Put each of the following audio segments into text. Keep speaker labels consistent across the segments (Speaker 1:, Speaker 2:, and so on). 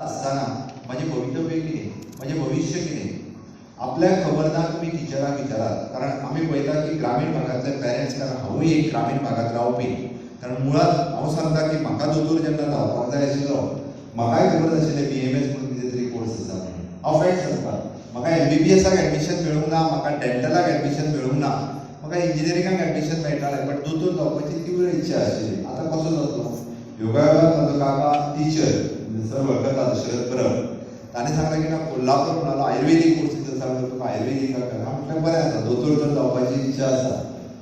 Speaker 1: आसतना म्हाजें भवितव्य कितें, म्हाजें भविश्य कितें, आपल्याक खबर ना. तुमी टिचराक विचारात, कारण आमी पळयता की ग्रामीण भागांतले पेरंट्स, कारण हांवूय एक ग्रामीण भागांत रावपी, कारण मुळांत हांव सांगता की म्हाका दोतोर जेन्ना जावपाक जाय आशिल्लो, म्हाकाय खबर नाशिल्लें बीएमएस म्हणून कितें तरी कोर्स आसा म्हणून. हांव फॅक्ट सांगता, म्हाका एमबीबीएसाक एडमिशन मेळूंक ना, म्हाका डॅन्टलाक एडमिशन मेळूंक ना, म्हाका इंजिनियरिंगाक एडमिशन मेळटालें, बट दोतोर जावपाची तीव्र इच्छा आशिल्ली. आतां कसो जातलो? योगायोगान म्हजो काका टिचर, सर वळखता, दशरथ परब, ताणें सांगलें की ना, कोल्हापूर म्हणालो आयुर्वेदीक कोर्सीस आसा म्हणून तुका आयुर्वेदीकाक घाल. हांव म्हटलें बरें आसा, दोतोर तर जावपाची इच्छा आसा.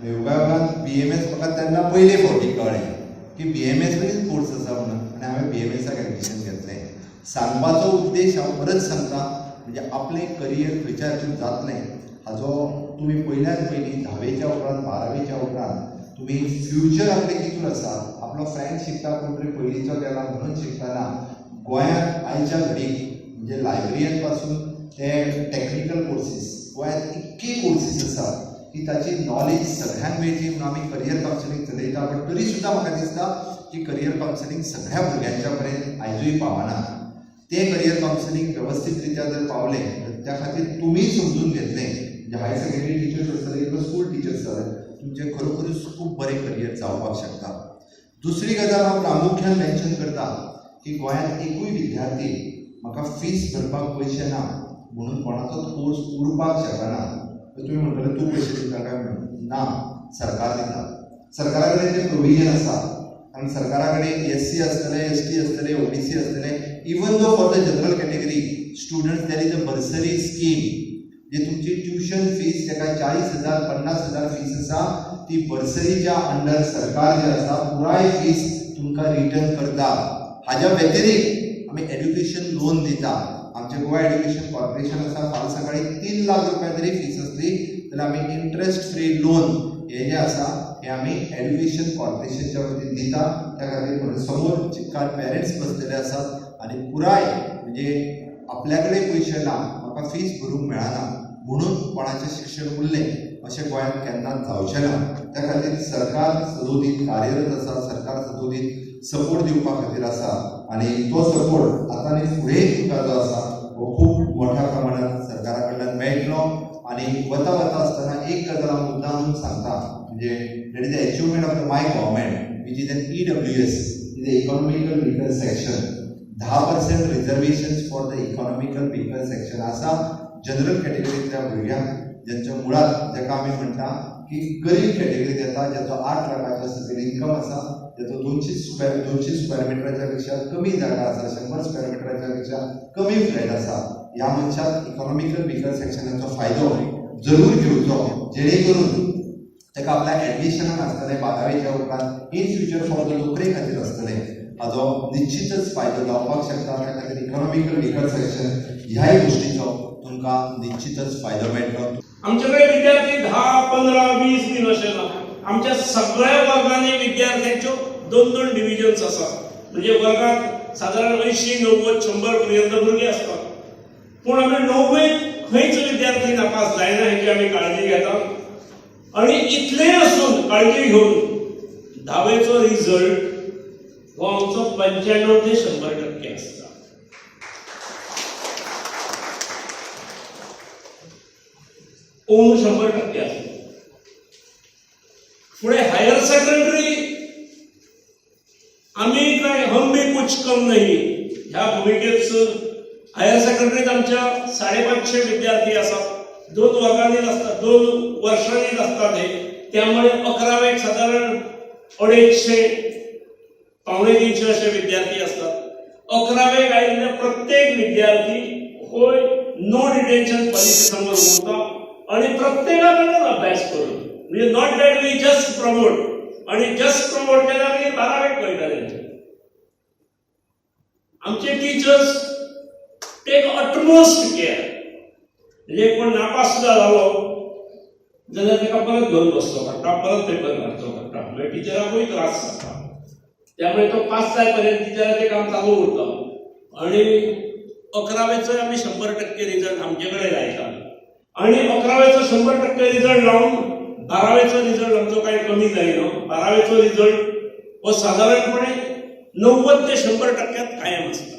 Speaker 1: योगायोगान बीएमएस म्हाका तेन्ना पयले फावटी कळ्ळें की बीएमएस कोर्स आसा म्हणून आनी हांवें बीएमएसाक एडमिशन घेतलें. सांगपाचो उद्देश हांव परत सांगता, म्हणजे आपलें करियर खंयच्या हातूंत जातलें हाजो तुमी पयल्यान पयलीं धावेच्या उपरांत, बारावेच्या उपरांत तुमी फ्युचर आपलें कितून आसा. आपलो फ्रेंड शिकता, कोण तरी पयलींचो गेला म्हणून शिकतना, गोंयांत आयच्या घडीक म्हणजे लायब्ररीयन पासून ते टॅक्निकल कोर्सीस, गोंयांत इतके कोर्सीस आसात की ताची नॉलेज सगळ्यांक मेळची म्हणून आमी करियर कावन्सिलींग चलयता. बट तरी सुद्दां म्हाका दिसता की करियर कावन्सिलींग सगळ्या भुरग्यांच्या पर्यंत आयजूय पावना. तें करियर कावन्सिलींग वेवस्थीत रित्या जर पावलें तर त्या खातीर तुमी समजून घेतलें, म्हणजे हायर सेकंडरी टिचर्स आसतले किंवा स्कूल टिचर्स जाले, तुमचें खरोखरूच खूब बरें करियर जावपाक शकता. दुसरी गजाल हांव प्रामुख्यान मेन्शन करता की गोंयांत एकूय विद्यार्थी म्हाका फीस भरपाक पयशे ना म्हणून कोणाचोच कोर्स उरपाक शकना. तर तुमी म्हणटले तूं पयशे दिता काय म्हणून, ना, सरकार दिता. सरकारा कडेन तें प्रोविजन आसा, कारण सरकारा कडेन एससी आसतले, एसटी आसतले, ओबीसी आसतले. Even though for the general category students there is a bursary scheme, जे तुमची ट्युशन फीस ताका 40,000 50,000 फीस आसा, ती बर्सरीच्या अंडर सरकार जे आसा पुराय फीस तुमकां रिटर्न करता. हाज्या व्यतिरिक्त आमी एड्युकेशन लोन दिता. आमचें गोवा एड्युकेशन कॉर्पोरेशन आसा, फाल्यां सकाळी 3 लाख रुपया जरी फीस आसली जाल्यार आमी इंट्रस्ट फ्री लोन हे जे आसा हे आमी एड्युकेशन कॉर्पोरेशनच्या वतीन दिता. त्या खातीर म्हज्या समोर चिक्कार पेरंट्स बसलेले आसात आनी पुराय म्हणजे आपल्या कडेन पयशे ना, म्हाका फीस भरूंक मेळना म्हणून कोणाचें शिक्षण उरलें अशें गोंयांत केन्नाच जावचें ना. त्या खातीर सरकार सदोदीत कार्यरत आसा, सरकार सदोदीत सपोर्ट दिवपा खातीर आसा आनी तो सपोर्ट आतां आनी फुडें तुमकां जो आसा हो खूब मोठ्या प्रमाणात सरकारा कडल्यान मेळटलो. आनी वता वता आसतना एक गजाल हांव मुद्दामून सांगता, म्हणजे that is the achievement of the my government, which is an EWS, is the economical weaker section. 10% reservations for the economical weaker section आसा. जनरल कॅटेगरींतल्या भुरग्यांक, ज्यांच्या मुळात जाका आमी म्हणटा की गरीब कॅटेगरीत येता, ज्याचो 8 लाखाच्या सकयल इन्कम आसा, ज्याचो 200 स्क्वेअर मिटराच्या पेक्षा कमी जागा आसा, 100 स्क्वेअर मिटराच्या पेक्षा कमी फ्लॅट आसा, ह्या मनशाक इकॉनॉमिकल विकर सेक्शनाचो फायदो जरूर घेवचो, जेणे करून ताका आपल्या एडमिशनाक आसतलें बारावेच्या उपरांत, इन फ्युचर फॉर the नोकरे खातीर आसतलें, हाजो निश्चितच फायदो जावपाक शकता. त्या खातीर इकॉनॉमिकल विकर सेक्शन ह्याय गोश्टीचो तुमकां निश्चितच फायदो मेळटलो.
Speaker 2: आमच्याकडे विद्यार्थी 10, 15, 20 बीन अशें ना. आमच्या सगळ्या वर्गांनी विद्यार्थ्यांच्यो 2-2 डिविजन्स आसात. म्हणजे वर्गात सादारण 80, 90, 100 पर्यंत भुरगीं आसतात, पूण आमी णव्वेक खंयच विद्यार्थी नापास जायना हेची आमी काळजी घेता. आनी इतलें आसून काळजी घेवन धावेचो रिजल्ट हो आमचो 95 ते 100% आसता. ओन 100% आसता. फुडें हायर सेकंडरी आमी काय हम भी कुछ कम नाही ह्या भुमिकेत हायर सेकंडरीत आमच्या 550 विद्यार्थी आसात. 2 वर्गांनी आसतात, 2 वर्षांनी आसतात हे, त्यामुळे अकरावेक सादारण 250 275 असे विद्यार्थी असतात. अकरावेक आयिल्ले प्रत्येक विद्यार्थी होय नो डिटेन्शन पॉलिसी समोर उरता आणि प्रत्येका कडल्यान अभ्यास करून, म्हणजे not that we just promote, आणि जस्ट प्रमोट केल्यार मागीर बारावेक कळटा तेंचे. आमचे टिचर्स टेक अटमोस्ट केअर, म्हणजे कोण नापास सुद्दां जालो जाल्यार ताका परत घेवन बसचो पडटा, परत पेपर काडचो पडटा, म्हणजे टिचराकूय त्रास जाता. त्यामुळे तो पास जाय पर्यंत टिचराचें काम चालू उरता. आणि अकरावेचोय आमी 100% रिजल्ट आमचे कडेन लायता आणि अकरावेचो 100% रिजल्ट लावन बारावेचो रिजल्ट आमचो कांय कमी जायना. बारावेचो रिजल्ट हो सादारणपणे 90 ते 100% कायम आसता.